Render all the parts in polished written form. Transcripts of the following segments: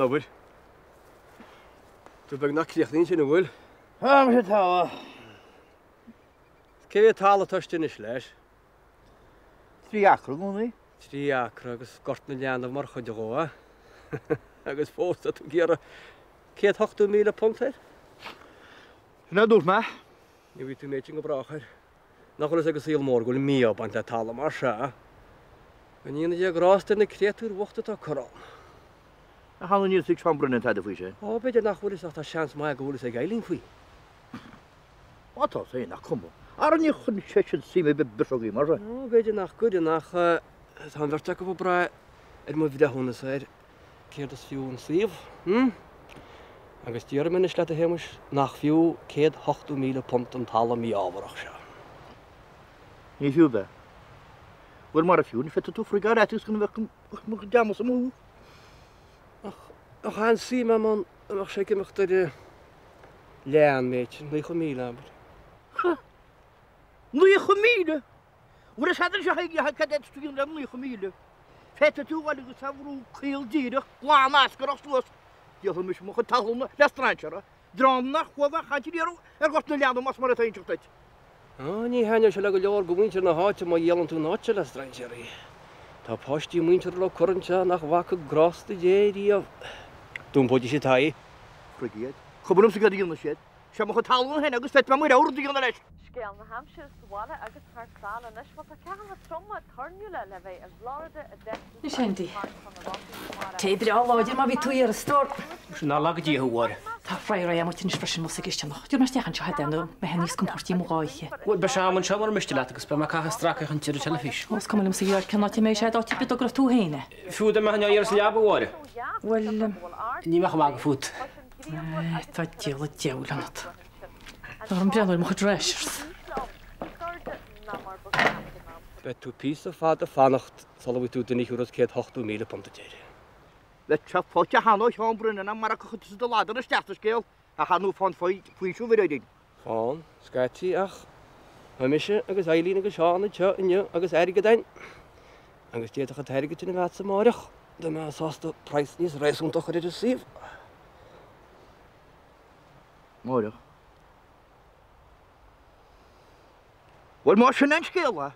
an obair. Tú beagnach críochnaithe ansin, an bhfuil? Tá mise togha. Cé mhéad talamh atá istigh anois leis? 3 acra i gcónaí. 3 acra agus Gort na Leanbh mar chuid dhó, a? Agus fós tá tú ag iarraidh £180,000 air? Sin é a dúirt mé. Ní bhfaighidh tú an méid sin go brách air. Nach bhfuil fhios ag an saol mór go bhfuil mí-ádh ag baint le talamh mar seo? Go ndéana Dia grásta ar na créatúir bhochta atá curtha ann. Ach an bhfuil fhios ag Seán Brennan tada faoi sin? Ó, b'fhéidir nach bhfuil fhios ach tá seans maith go bhfuil fhios ag Eileen faoi. Má tá féin, nach cuma. Ara ní chuireann seisean suim ar bith i bpiseogaí mar sin. Ó, b'fhéidir nach gcuireann ach tá an bheirt acu ag brath ar mo bhreithiúnas ar céard is fiú an suíomh, hm? Agus déarfainn anois leat, a Shéamais, nach fiú £180,000 an talamh mí-ámharach seo. Ní fiú ab ea? Bhuel, mara fiú, ní féadfaidh tú frigáil leat agus gan a bheith mo chuid ama amú. Ach nach aon suim agam ann a mbeadh sé ag imeacht ar leath an méid sin, 90,000, abair. Ha! 90,000? Bhuel, is fada anseo chuig le cad é tú le 90,000. Féadfaidh tú a dhul agus a bhrú caol díreach glan ascarach suas. Díolfaidh mise mo chuid talún le strainséara, dream nach chuaigh a chaint riamh ar Ghort na Leanbh más mar atá inseacht duit. Á, ní thaitneoidh sé le go leor de mhuintir na háite má dhíolann tú an áit seo le strainséaraí. Tá páistí muinteartha leo curtha anseo nach bhfaca grásta Dé riamh. D'iompóidís id aghaidh. Frig iad. Cuma liomsa céard a dhéanfaidh siad. Seo mo chuid talún féin agus féadfaidh mé mo rogha rud a dhéanamh leis. Scéal na haimsire sa bhaile agus thar sáile anois. Bhuel tá ceathanna troma toirniúla le bheith i bhFlorida, i dTexas Anois Andy. Tae breá láidir má bhí tú ag iarraidh a stór. Sin nár laga Dia thú, a Mháire. Tá fryer agam anois freisin más i gcisteanach. Tabharfaidh mé isteach anseo é nó mbeidh sé níos compóirtí mo dháiche. Bhuel, beidh sé agam anseo mura miste leat agus beidh mé ag caitheamh stracaigh an tire teilifís. Ó, is cuma liomsa a Ghearóid cén áit a mbeidh sé, áit ar bith dá gcuirfidh tú féin é. Fiú dá mbeifeá á iarraidh sa leaba, a Mháire. Bhuel. Ní bheadh ag magadh fút. Tá diabhal an diabhail ionat. Tá orm breathnú ar mo chuid rashers. Beidh tú píosa fada ag fanacht sula bhfaighidh tú duine a thiúrfas £180,000 duit air. Bheadh sé faighte cheana ó Sheán Brennan mara gcuirfeadh tusa do ladar isteach sa scéal, ach ar ndóigh fán faoiseamh ar Eileen. Fán, scaití, ach tá mise agus Eileen agus Seán anseo inniu agus airgead a'inn agus d'fhéadfadh an t-airgead sin a bheith a'dsa amáireach dá mbeifeá sásta praghas níos réasúnta a chur ar an suíomh. Amáireach. Bhuel, más sin an scéal é,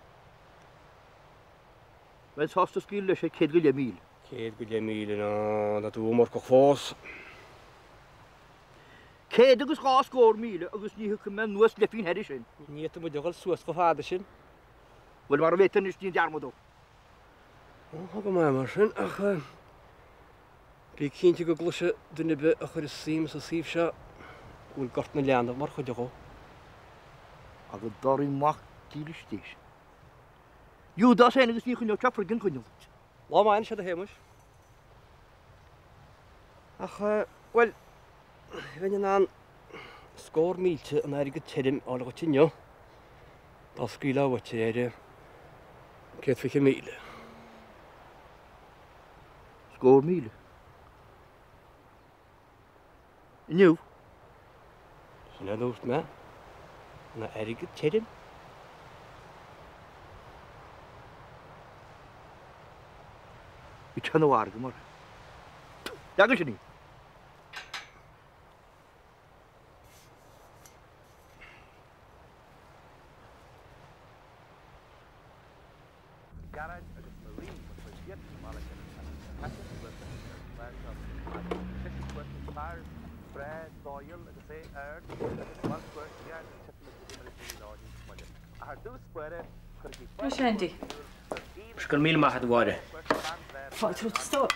bheinn sásta scaoileadh leis ar 150,000. 150,000, ná, tá tú iomarcach fós. 120,000 agus ní thiocfaidh mé anuas leithphingin thairis sin. Ní fhéadfaidh muid a dhul suas chomh fada sin. Bhuel, mara bhféadtar anois, déan dearmad dó. Ó, tá go maith mar sin, ach bí cinnte go gcloisfidh duine ar bith a chuireas suim sa suíomh seo go bhfuil Gort na Leanbh mar chuid dhó. Agus Doirín mac dílis Dé. Iúdás féin agus ní choinneodh sé friggin coinneal duit. Lá maith anois a Shéamais. Ach, bhuel, bheinn in ann scór mílte in airgead tirim a fháil dhuit inniu dá scaoilfeá uait é ar 120,000. Scór míle. Inniu. Sin a dúirt mé. In airgead tirim. Bhí teann mhargadh mar. Leagadh sin í. Gearóid agus Marie mar chuid d'iarrthóirí na mBaile an seachtain caite roimh ar an chlár seo agus sise cuairt ag fear breá dóighiúil agus é ard agus bhail cuairt ghearr na titim ag imreoirí láidre níos moille. Ach ar dtús báire cuirigí Anois Andy. Go raibh míle maith agat a Mháire. Fáilte romhat a stór.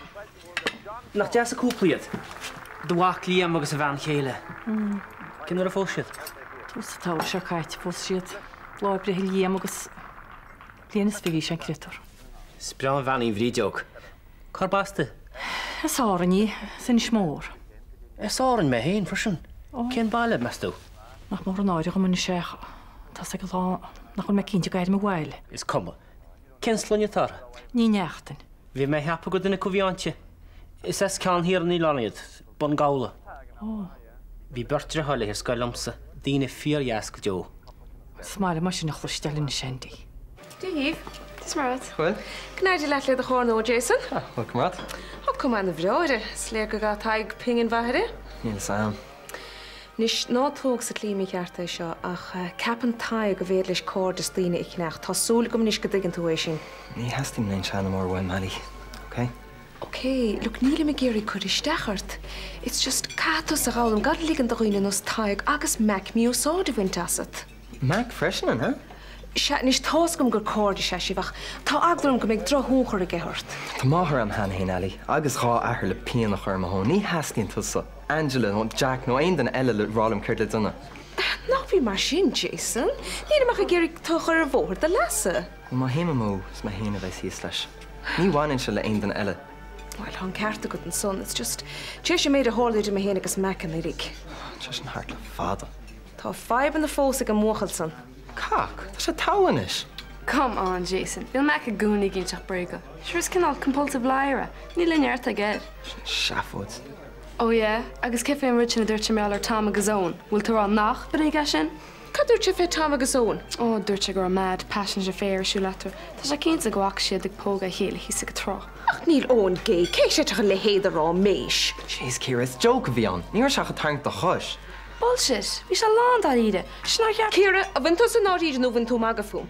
Nach deas an cúpla iad? Do mhac Liam agus a bhean chéile. Cén uair a phós siad? Tús an tsamhraidh seo caite a phós siad. Lá breithe Liam agus bliain is fiche aois an créatúr. Is breá an bhean í an Bhrídeog. Cárb as di? As Árainn í, as Inis Mór. As Árainn mé féin freisin. Cén baile, meas tú? Nach mór an náire dhom anois é ach tá's ag an lá nach bhfuil mé cinnte d'ainm an bhaile. Is cuma. Cén sloinne atá uirthi? Ní Neachtain. Bhí mé a cheapadh gur duine acu a bhí inti. Is as ceann thiar an oileáin iad, Bun Gabhla. Ó. Bhí beirt deartháir léi ar scoil liomsa, daoine fíordheas go deo. Is maith liom é sin a chloisteáil anois, Andy. Dia dhaoibh. Dia is Muire dhuit. Bhuel? Go n-éirí leat le do charr nua, Jason. Ah, bhuel, go maith. Tá. Cuma ana-bhreá uirthi. Is léir gur chaith Tadhg pingin mhaith uirthi. Níl fhios a'm. Anois, ná tóg sa tslí mícheart é seo, ach ceapann Tadhg go bhféidir leis cairdeas daoine a cheannach. Tá súil agam anois go dtuigeann tú é sin. Ní theastaíonn aon seanamóir uaim, Ali. Ok? Ok, look, nílim ag iarraidh cur isteach ort. It's just, caithfidh tusa a dh'fhoghlaim gan ligean do dhaoine ar nós Tadhg agus Mac mí-úsáid a bhaint asat. Mac freisin, an ea? Sea, anois, tá's agam gur cairde is ea sibh ach tá eagla orm go mbeidh drochthionchar aige ort. Tá máthair a'm cheana féin, Ali, agus dhá athair le pian a chur ar mo thóin. Ní theastaíonn tusa, Angela nó Jack nó aon duine eile le rá liom céard le déanamh. Ná bí mar sin, Jason. Nílim ach ag iarraidh tú a chur ar bhóthar do leasa. Bhuel, má théim amú, is mé féin a bheas thíos leis. Ní bhaineann sé le aon duine eile. Bhuel, tá an ceart agat ansan. It's just, tar éis an méid a tharla idir mé féin agus Mac anuraidh. Tá sé sin thart le fada. Tá fadhbanna fós ag an mbuachaill san. Cac! Tá sé togha anois! Come on, Jason. Bíonn Mac i gcónaí ag inseacht bréaga. Sure is cineál compulsive liar é. Níl aon neart aige air. Sin seafóid. Oh yeah? Agus cé fén rud sin a dúirt sé mar gheall ar Tom agus Eoin? Bhfuil tú a rá nach bréag é sin? Cad dúirt sé fé Tom agus Eoin? Oh, dúirt sé go raibh mad passionate affair ar siúl eatarthu. Tá sé cinnte go bhfaca siad ag pógadh a chéile thíos ag an trá. Ach níl Eoin gay, cé sé a leithéid a rá, Méis? Jeez, Ciara, is joke a bhí ann. Ní raibh sé ach ag tarraingt do chois. Bullshit! Bhí sé lán dáiríre. Sin nár cheart. Ciara, an bhfuil tusa i ndáiríre nó an bhfuil tú ag magadh fúm?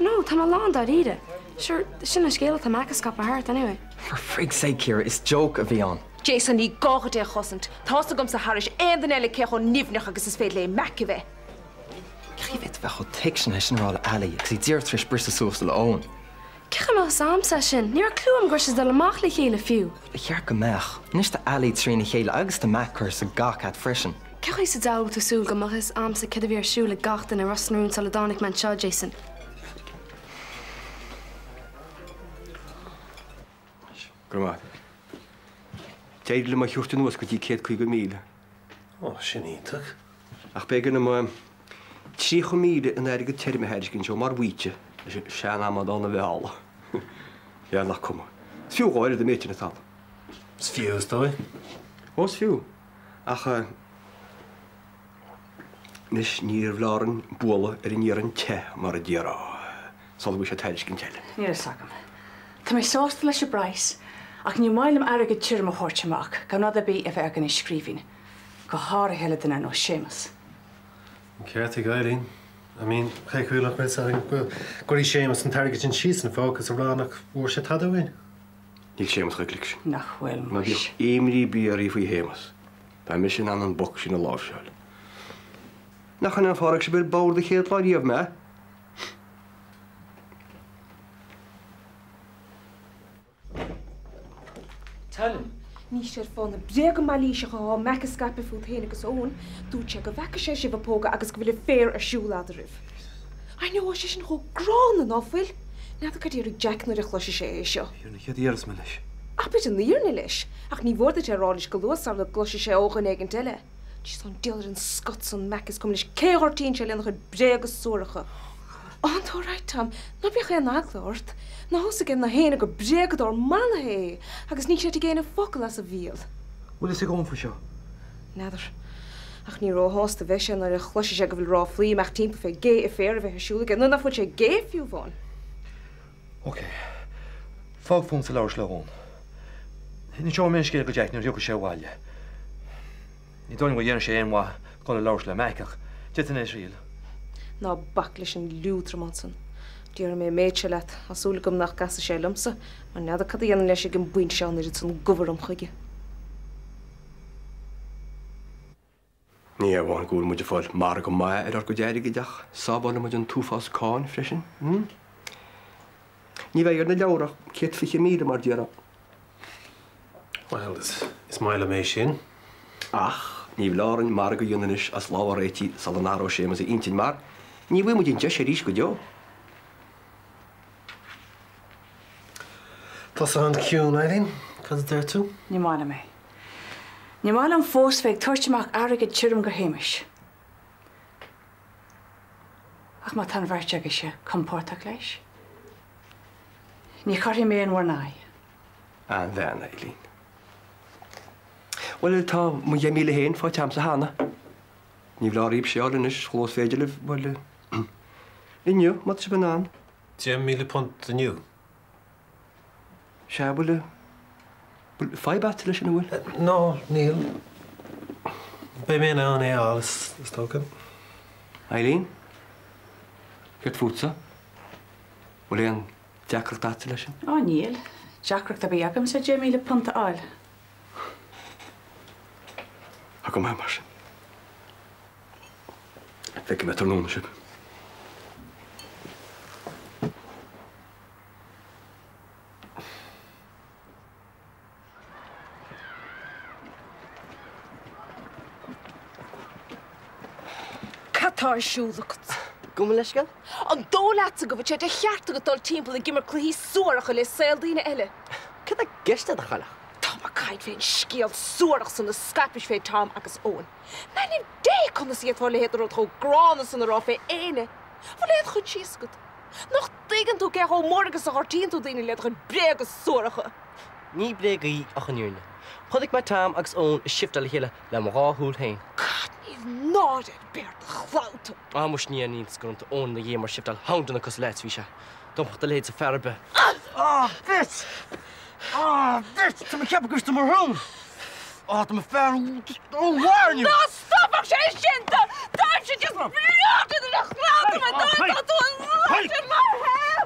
No, tá mé lán dáiríre. Sure, sin an scéal atá Mac a scaipeadh thart, anyway. For frig's sake, Ciara, is joke a bhí ann. Jason, ní gá duit é a chosaint. Tá's agamsa thairis aon duine eile cé chomh nimhneach agus is féidir le Mac a bheith. Cén chaoi a bhféadfá bheith chomh tuigseanach sin a rá le Ali agus í díreach tar éis briseadh suas le Eoin? Cén chaoi a mbeadh fhios a'msa é sin? Ní raibh clue a'm go raibh siad ag dul amach le chéile fiú. Ba cheart go mbeadh. Anois tá Ali trína chéile agus tá Mac curtha sa gcac a'd freisin. Cén chaoi sa diabhal a bhfuil tú ag súil go mbeadh fhios a'msa céard a bhí ar siúl ag gach duine i Ros na Rún sula dtáinig mé anseo, Jason? Go raibh maith agat. D'éirigh liom é a thabhairt anuas go dtí 150,000. Ó, sin iontach. Ach b'éigean dom 30,000 in airgead tirim a thairiscint dó mar bhaoite leis an sean-amadán a mhealladh. Yeah, nach cuma. Is fiú dhá oiread an méid sin an talamh. Is fiú, is dóigh. Ó, is fiú. Ach anois níorbh leor orainn bualadh ar an iarann te, mar a déarfá, sula bhfaighidh sé tairiscint eile. Níl fhios agam. Tá mé sásta leis an bpraghas, ach ní maith liom airgead tirim a thabhairt amach gan rud ar bith a bheith againn i scríbhinn, go háirithe le duine ar nós Séamus. An ceart ag Eileen. I mean, cé chaoi nach mbeidh fhios againn go gcuirfidh Séamus an t-airgead sin síos ina phóca is a rá nach bhfuair sé tada uainn? Níl Séamus chomh glic sin. Nach bhfuil, Ná muis. bíodh imní ar bith oraibh faoi Shéamus. Tá mise in ann an boc sin a láimhseáil. Nach in é an fáth ar fhág sibh ar bord an chéad lá riamh mé? Tell him. Anois ar fáth na bréaga mailíseacha atá Mac a scaipeadh fút féin agus Eoin, dúirt sé go bhfeaca sé sibh ag pógadh agus go bhfuil affair ar siúl eadraibh. I know, tá sé sin chomh gránna, ná fuil? N'fheadar cad déarfaidh Jack nuair a chloisfidh sé é seo. Fírinne, céard a dhéarfas mé leis? Abair an fhírinne leis, ach ní mhór duit é a rá leis go luath sara gcloisfidh sé ó dhuine éigint eile. Jeez, an diabhal ar an Scot san, Mac, is cuma leis cé a ghortaíonn sé lena chuid bréaga suaracha. Tá tú alright, Tom, ná bíodh aon eagla ort. Tá fhios ag gach éinne gur bréagadóir mallaithe é agus ní chreidfidh éinne focal as a bhéal. Bhfuil fhios ag Eoin faoi seo? N'fheadar. Ach ní róshásta a bheidh sé nuair a chloisfidh sé go bhfuil ráflaí ag imeacht timpeall fé gay affair a bheith ar siúl aige, nuair nach bhfuil sé gay fiú amháin. Ok. Fág fúmsa labhairt le Eoin. Inseoidh mé an scéal go Jack nuair a thiocfaidh sé abhaile. Ní dóigh liom go ndéanfaidh sé aon mhaith dul ag labhairt le Mac ach d'fhéadfainn é a thriail. Ná bac leis an liúdramán san. Déarfaidh mé an méid seo leat, tá súil agam nach gcasfaidh sé liomsa, mar n'fheadar cad a dhéanfainn leis ag an bpointe seo an oiread san gomh orm chuige. Ní hé amháin go bhfuil muid ag fáil margadh maith ar ár gcuid airgid ach sábhálann muid an t-uafás cáin freisin. Ní bheidh ar na leabhra ach 120,000 mar déarfá. Bhuel, is maith liom é sin. Ach ní foláir orainn margadh a dhéanamh anois as lámha a réitigh sula n-athróidh Séamus a intinn mar ní bhfaighidh muid an deis arís go deo. Tusa an-chiúin, Eileen. Cad a deir tú? Ní maith liom é. Ní maith liom fós bheith ag tabhairt amach airgead tirim go Shéamais. Ach má tá an bheirt agaibhse compordach leis, ní chuirfidh mé in bhur n-aghaidh. An-bhean, Eileen. Bhuel, tá mo 10,000 féin faighte a'msa cheana. Ní foláir daoibhse é a fháil anois, chomh luath is féidir libh, bhuel, inniu, má tá sibh in ann. £10,000 inniu? Sea, bhuel. Bhfuil fadhb agat leis sin, an bhfuil? No, níl. Beidh mé in ann é a fháil, is dócha. Eileen? Céard fútsa? Bhfuil aon deacracht agatsa leis sin? Á níl. Deacracht ar bith agamsa £10,000 a fháil. Tá go maith mar sin. Feicfidh mé tráthnóna sibh. Cad tá ar siúl agat? Gabh mo leithscéal? An dóigh leatsa go bhfuil sé de cheart agat dul timpeall ag imirt cluichí suaracha le saol daoine eile? Cad tá i gceist agat, a chailleach? Táim ag caint fén scéal suarach san a scaipis fé Tom agus Eoin. M'anam Dé conas a d'fhéadfá a leithéid de rud chomh gránna san a rá fé éinne? Bhfuil aon choinsias agat? Nach dtuigeann tú cé chomh mór agus a ghortaíonn tú daoine le do chuid bréaga suaracha? Ní bréag í ach an fhírinne. Chonaic mé Tom agus Eoin ag shifteáil le chéile le mo dhá shúil féin. God, níl náire ar bith ar do chlabhta! Á, muis ní aon iontas go raibh Eoin ina dhiaidh mar shifteáil thonn duine cosúil leat, bhí sé. D'iompódh do leithéid de fear ar bith. Á, bitch! Á, bitch! Tá mé ag ceapadh go raibh tú mo rún! Á, tá mo fear ó-mhair Ná stopfadh sé sin do d'aimsigh just breoite de do chlabhta mé dá tá tú an láidir mar hell!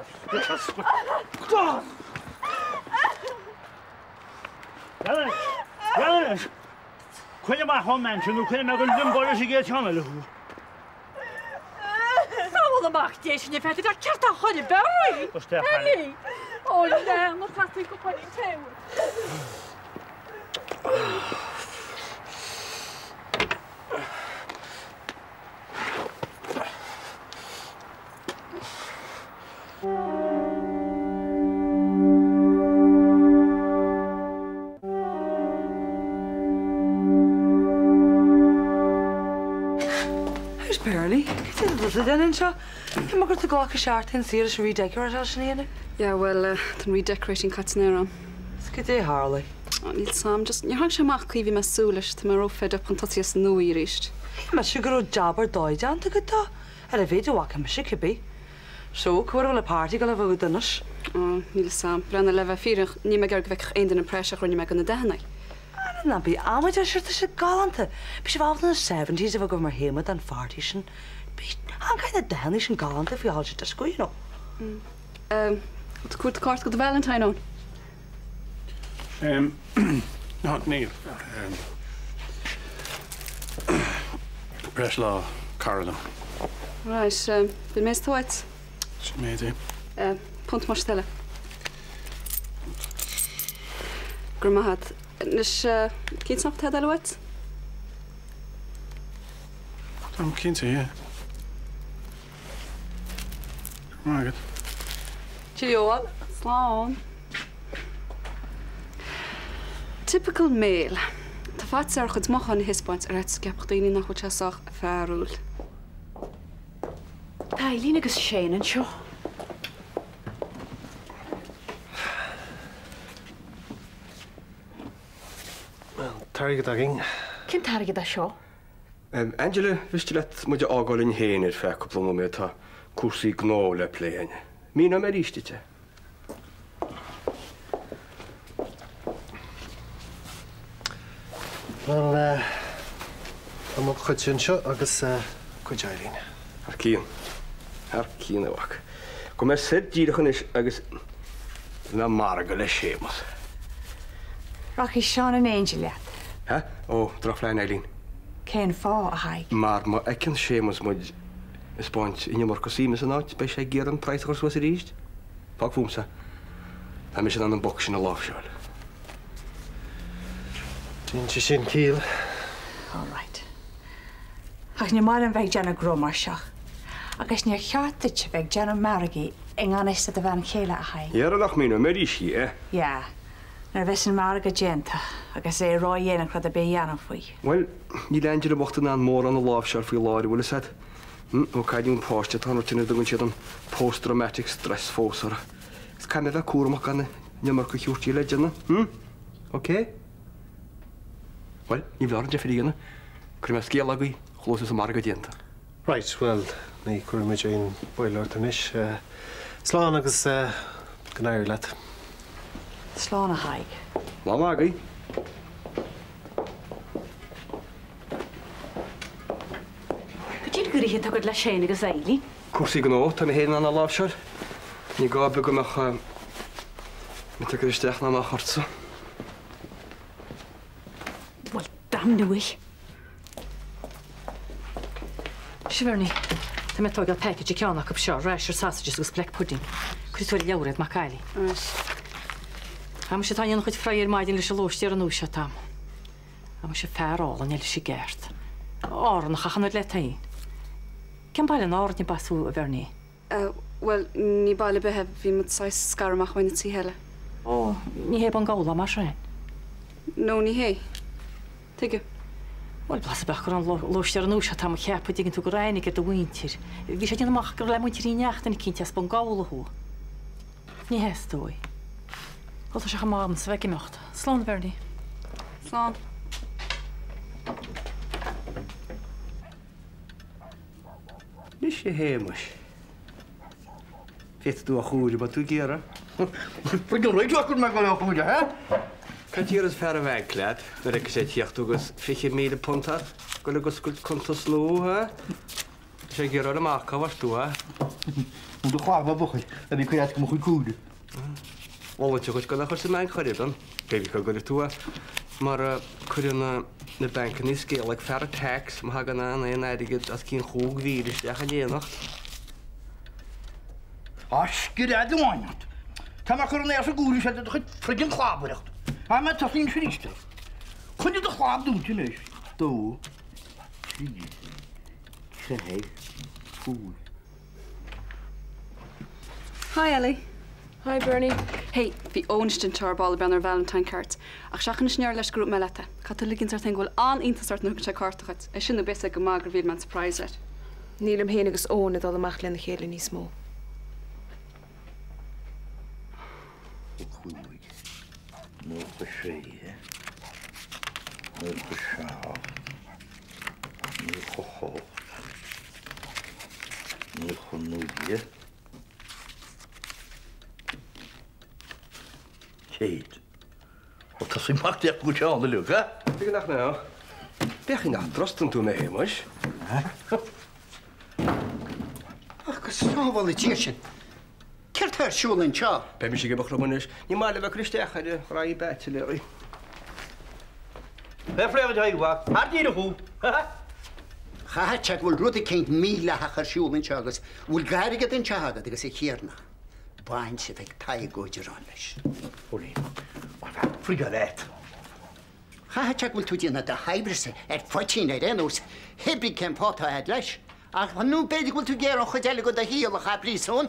Coinnigh amach ón mbean sin nó cuirfidh mé go limbo leis an gcéad cheann eile thú. Sabháil amach dé sin a Pheadair ach céard tá chor ar bith Isteach, Annie. Ó lean na peataí go poiní tae. How's Bernie? Cad é atá tú ag déanamh anseo? Cé mar gur tú glacadh seachtain saor leis an redecoráil sin a dhéanamh? Yeah, bhuel, tá an redecorating caite in aer agam. Is cad é a tharla? Oh, níl 's a'm, just níor tháinig sé amach caoi a bhí mé ag súil leis, tá mé ró fed up chun tosaí as an nua arís. Shíl mise go raibh jab ar dóigh déanta agat dó, ar a mhéad a bhfaca mise cibé. So, cá huair a bhfuil an party ag dul a bheith agat anois? Oh, níl 'fhios a'm. Breathnaigh, le bheith fírinneach, níl mé ag iarraidh go bhfeicfeadh aon duine an praiseach a rinne mé de na dathanna. Ara ná bí amaideach, sure tá siad galánta. Beidh sibh ábalta na seventies a bheith agaibh mar théama don pharty sin. Beidh an kind of dathanna sin galánta faoi shoilse disco, you know. Mm. Um, tú ag cuartú cárta do do Valentine, Eoin? Um, no, níl. Um, breithlá cara liom. Right, um, bhí mé tú uait? Sin méid é. Uh, punt más eile. Go raibh maith agat. Anois, uh, cinnte nach bhfuil tada eile uait? Táim cinnte, yeah. Go raibh maith agat. Cheerio. Slán. Typical male. Tá faitíos air a chuid mothúchán a thaispeáint ar fhaitíos go gceapfadh daoine nach bhfuil sé sách fearúil. Tá Eileen agus Shane anseo. An t-airgead againn. Cén t-airgead é seo? Angela, mhiste leat muid a fhágáil linn féin ar feadh cúpla nóiméad, tá cúrsaí gnó le plé againn. Míneoidh mé arís duit é. Bhuel, tá mo chuidse anseo agus cuid Eileen. Thar cionn. Thar cionn, a mhac. Gabhfaidh mé soir díreach anois agus déanfaidh mé margadh le Séamus. Rachaidh Seán in éindí leat. Hah? Ó, drochphlean, Eileen. Cén fáth, a Thaidhg? Mar má fheiceann Séamus muid ag 'spáint an iomarca suime san áit, beidh sé ag iarraidh an praghas a chur suas arís. Fág fúmsa. Tá mise in ann an boc sin a láimhseáil. Déanann sé sin ciall. All right. Ach ní maith liom bheith ag déanamh gnó mar seo. Agus níor cheart duit a bheith ag déanamh margaidh i ngan fhios do do bhean chéile, a Thaidhg. Dhera nach míneoidh mé arís í, eh? Yeah. Nuair a bheas an margadh déanta agus é ródhéanach rud ar bith a dhéanamh faoi. Bhuel, níl Angela bocht in ann mórán a láimhseáil faoi láthair, an bhfuil fhios a't. Hm, ó cailleadh an páiste tá an rud sin a dtugann siad an post-traumatic stress fós uirthi. Agus caithfidh mé a bheith cúramach gan an iomarca a thabhairt di le déanamh, hm? Ok? Bhuel, ní mórán deifir a dhéanamh. Cuirfidh mé scéala agaibh chomh luath is an margadh déanta. Right, bhuel, ní chuirfidh muid aon mhoill ort anois. Slán agus go n-éirí leat. Slán, a Thaidhg. Lá maith agaibh. Cad é an gnoithe atá agat le Shane agus Eileen? Cúrsaí gnó, tá mé féin in ann a láimhseáil. Ní gá ar bith go mbeadh mé ag cur isteach ná amach ortsa. Bhuel, damnú. Sea, Bernie, tá mé ag tógáil package ag ceann acu seo, rasher sausages agus black pudding. Cuirfidh tú ar leabhar iad, mac Ailí. Tá mise atá ag déanamh a chuid fraigh ar maidin leis an lóistéir nua seo, Tom. Tá mise fear álainn eile i gceart. Árannach ach an oiread leat féin. Cén baile in Árainn ab as thú, a Bhernie? Bhuel, ní baile ar bith é, bhí muid saghas scartha amach uaidh na tithe eile. Ó, ní hé Bun Gabhla mar sin? No, ní hé. Tuige? Bhuel, blas ar bith go raibh an lóistéir nua seo, tá mo cheapadh, an dtuigeann tú, go raibh aithne aige ar do mhuintir. Bhí sé ag déanamh amach gur le muintir Uí Neachtain eicínt as Bun Gabhla thú. Ní hea, is dóigh. Bhuel, tá sé chomh maith agamsa bheith ag imeacht. Slán, a Bhernie. Slán. Anois a Shéamais. Féadfaidh tú a chomhaireamh má tá tú ag iarraidh. Friggin right go mbeidh go leor comhaireamh, hé? Cad déarfas fear an bhainc leat nuair a fheicfeas sé ag tíocht agus £20,000 agat dul ag oscailt cuntas nua, hé? Tá sé ag iarraidh fháil amach cá bhfuair tú é. Nó do chlab a bhuachaill a bhí ag cur as go mo chuid comhaireamh. Mholfainnse dhuit gan é a chur sa mbanc chor ar bith, pé ar bith cá gcuirfidh tú é, mar cuireann na bancannaí scéala ag fear an tax má thagann aon airgead os cionn 5,000 isteach in éineacht. Á, scread amháin ort. Tá mé ag cur an aos i gcúl seo de do chuid friggin clabaireacht. Tá mé tosaíonn arís. Coinnigh do chlab dúnta anois. 2, 3, 4, 5. Hi Ellie. Hi Bernie. Hey, bhí Eoin istigh anseo ar ball ag breathnú ar Valentine cards. Ach seachain anois ná deir leis gur dhúirt mé leat é. Caithfidh tú ligint ort féin go bhfuil an-iontas ort nuair a thugann sé cárta dhuit. É sin nó beidh a fhios aige go maith gur mhaill mé an surprise air. Nílim féin agus Eoin ag dul amach lena chéile níos mó. 5, 96, 97, 98, 99, 100. Ó tá sí mac deich go seán uilig, a? Tuige nach mbeadh? B'fhéidir nach dtrustann tú mé, a Shéamais. Ach go sábhála Dia sinn! Céard tá ar siúl anseo? Beidh mise ag imeacht liom anois. Ní maith liom bheith ag cur isteach ar ghraí baitsiléirí. Fair play duit, a Thaidhg, thar díreach thú! Chaithfeadh sé go bhfuil rud eicínt mídhleathach ar siúl anseo agus bhfuil airgead anseo agat agus a Thiarna, baint a bheith ag Tadhg Ó Direáin leis. Póilín, mar bheadh frigeáil leat. Chaithfeadh sé go bhfuil tú ag déanamh do shaibhreasa ar phoitín ar aon nós, hébrí cén fáth atá agat leis. Ach nó b'fhéidir go bhfuil tú ag iarraidh an chuid eile de do shaol a chaith i bpríosún.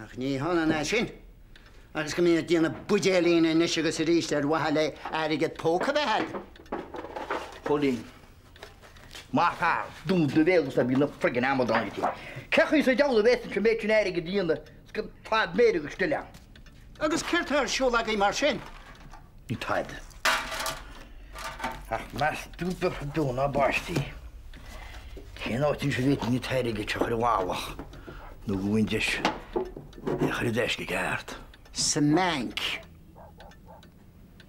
Ach ní hionann é sin agus go mbím ag déanamh buidéilín anois agus arís ar mhaithe le airgead póca a bheith agat. Póilín, Más fear, dún do bhéal agus ná bí ina friggin amadán duit. Cé chaoi sa diabhal a bhféadfainnse an méid sin airgid a dhéanamh is gan clab méire agus still ann? Agus céard tá ar siúl agaibh mar sin? Ní tada. Ach meas tú bheadh beo ná báistí. Cén áit anois a bhféadfainn an t-airgead seo a chur i bhfalach nó go bhfaighinn deis é a chur i dtaisce i gceart? Sa mbanc.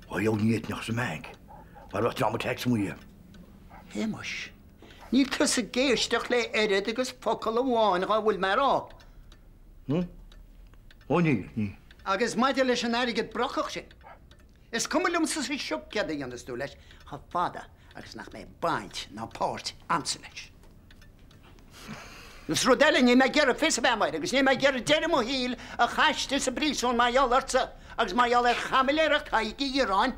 Ó dheabhal ní fhéadfainn a chur sa mbanc mar bheadh dream an tax amuigh. Shéamais, níl tusa ag éisteacht le oiread agus focal amháin dhá bhfuil mé a rá. Ó níl, níl. Agus maidir leis an airgead brocach sin, is cuma liomsa sa sioc céard a dhéanfas tú leis, chomh fada agus nach mbeidh baint ná páirt a'msa leis. Agus rud eile, níl mé ag iarraidh fios a bheith a'm air agus níl mé ag iarraidh deireadh mo shaoil a chaitheamh sa bpríosún mar gheall ortsa agus mar gheall ar chaimiléireacht Thaidhg Uí Dhireáin.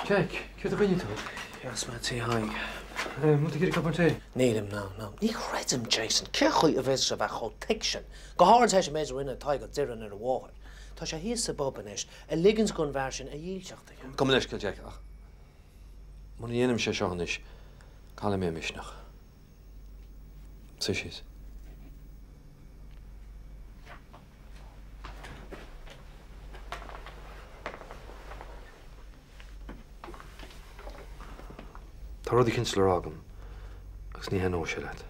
Jack, céard a choinnigh tú? Sheas mé tigh Thaidhg. An bhfuil tú ag iarraidh cupán tae? Nílim, no, no. Ní chreidim, Jason. Cén chaoi a bhféadfadh sé a bheith chomh thick sin? Go háirid théis an méid a rinne Tadhg Ó Direáin ar a mháthair. Tá sé thíos sa bpub anois, ag ligint don bhfear sin a dhílseacht a Gabh mo leithscéal, Jack, ach muna ndéanaimse é seo anois, caillfidh mé misneach. Suigh síos. Tá rud eicínt le rá agam agus ní thaitneoidh sé leat.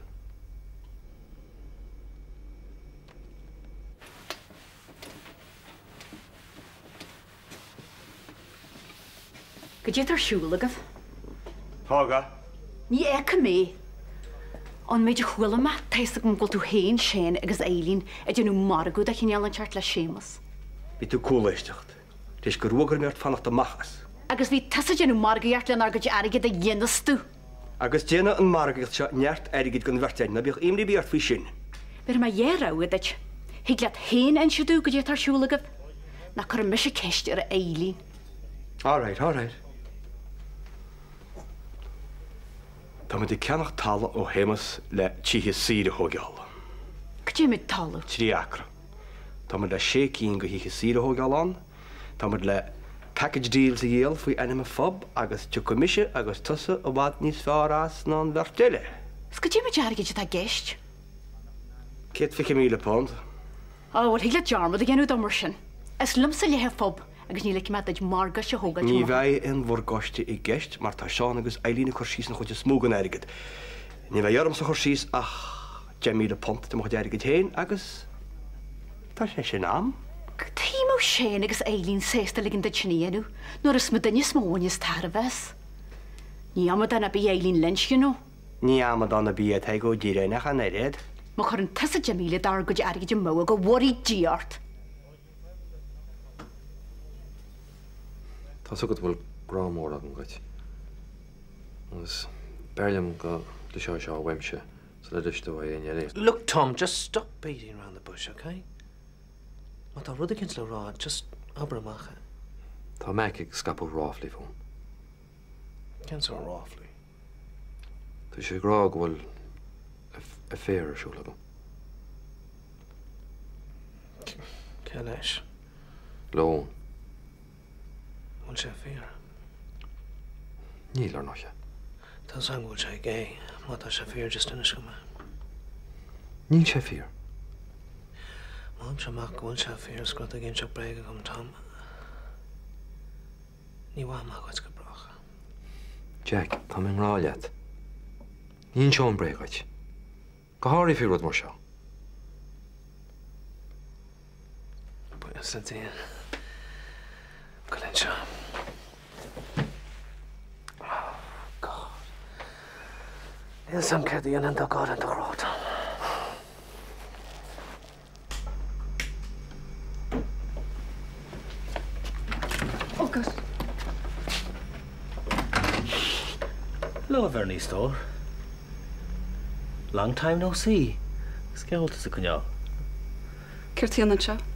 Goidé atá ar siúl agaibh? Tá. Ní fhaca mé. Ón méid a chuala mé, tá fhios agam go bhfuil tú féin, Shane agus Eileen ag déanamh margadh de chineál inteacht le Séamus. Bhí tú ag cúléisteacht. Tar éis gur fhógair mé ort fanacht amach as. Agus bhí tusa ag déanamh margaíocht lenár gcuid airgid a dheineas tú. Agus déanfaidh an mhargaíocht seo neart airgid don bheirt againn, ná bíodh imní ar bith ort faoi sin. Bhéarfaidh mé dhá rogha duit. Thig leat féin a inse domh goidé atá ar siúl agaibh, nó cuirfidh mise ceist ar Eileen. All right, all right. Táimid ag ceannach talamh ó Shéamus le tithe saoire a thóigeáil. Goidé méid talamh? Trí acra. Táimid le sé cinn de thithe saoire a thóigeáil ann. Táimid le package deals a dhíol faoi ainm an phub agus tiocfaidh mise agus tusa i bhfad níos fearr as ná an bheirt eile. 'S goidé méid airgid atá i gceist? £120,000. Ó, bhuel, thig leat dearmad a dhéanamh dó mar sin. Is liomsa leath an phub agus ní ligfidh mé duit morgáiste a thógáilt Ní amach. bheidh aon mhorgáiste i gceist mar tá Seán agus Eileen ag cur síos an chuid is mó den airgead. Ní bheidh ormsa cur síos ach £10,000 de mo chuid airgid féin agus tá sé sin a'm. Cad chuige a mbeadh Shane agus Eileen sásta ligean duit sin a dhéanamh nuair is muidinne is mó a bhaineas tairbhe as? Ní amadán ar bith Eileen Lynch, you know. Ní amadán ar bith é Tadhg Ó Direáin ach an oiread. Má chuireann tusa 10,000 dár gcuid airgid amú go bhfóirí Dia ort! Tá's agat go bhfuil grá mór agam dhuit. Agus b'fhearr liom go gcloisfeá seo uaimse sula gcloisfidh tú ó éinne eile. Look Tom, just stop beating around the bush, ok? Má tá rud eicínt le rá, just abair amach é. Tá Mac ag scaipeadh ráflaí fúm. Cén sórt ráflaí? Tá sé ag rá go bhfuil affair ar siúl agam. Cé leis? Le Eoin. Bhfuil sé fíor? Níl, ar ndóighe. Tá's agam go bhfuil sé gay. Má tá sé fíor, just inis dom é. Níl sé fíor. Má fhaighimse amach go bhfuil sé fíor is go raibh tú ag inseacht bréaga dhom, Tom. Ní mhaithfidh mé dhuit go brách. Jack, táim i ngrá leat. Ní inseoinn bréag dhuit. Go háirithe faoi rud mar seo. Buíochas le Dia. Go linn seo. Oh God. Níl 'fhios a'm céard a dhéanfainn dá gcaillfinn do ghrá, Tom. Oh God. Hello, a Bhernie, stór. Long time no see. Is cén chaoi a bhfuil tusa ag coinneáil? Céard tá a dhéanamh anseo?